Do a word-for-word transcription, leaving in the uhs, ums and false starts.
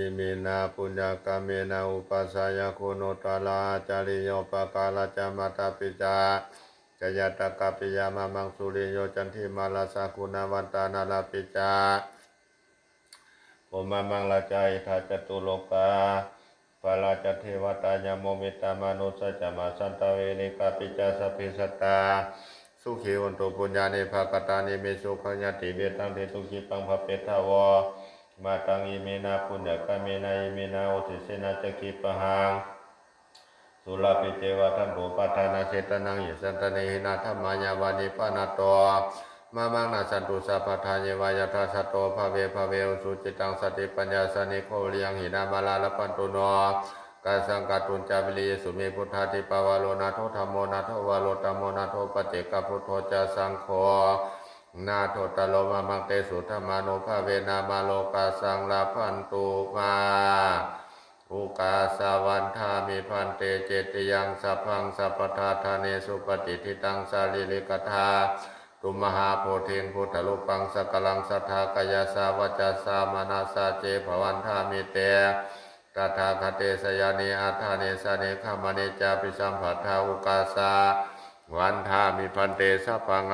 Iminā puññakammena upajjhāyā guṇuttarā ācariyūpakārā ca mātā pitu ca ñātakā piyā mamaṃ suriyo candimā rājā guṇavantā narāpi ca brahmamārā ca indā ca catulokā palā ca devatā yamo mittā manussā ca majjhattā verikāpi ca sabbe sattā sukhī hontu puññāni pakatāni me sukhañca tividhaṃ dentu khippaṃ pāpetha vo mataṃ. Iminā puññakammena iminā uddisena ca khippāhaṃ sulabhe ceva dhammopādānachedanaṃ ye santāne hinā dhammā yāva nibbānato mamaṃ nassantu sabbadā yeva yattha jāto bhave bhave ujucittaṃ satipaññā sallekho viriyamhinā mārā labhantu nokāsaṃ kātuñca viriyesu me. Buddhādhipavaro nātho dhammo nātho varuttamo nātho paccekabuddho ca saṅgho nāthottaro mamaṃ tesottamānubhāvena mārokāsaṃ labhantu mā. Ukāsa vandāmi bhante cetiyaṃ sabbaṃ sabbaṭṭhāne supatiṭṭhitaṃ sārīrikadhātu mahābodhiṃ buddharūpaṃ sakalaṃ sadā kāyasā vacasā manasā ceva vandāmi te tathāgate sayane āsane gamane cāpi sambadhā ukāsa vandāmi bhante sabbaṃ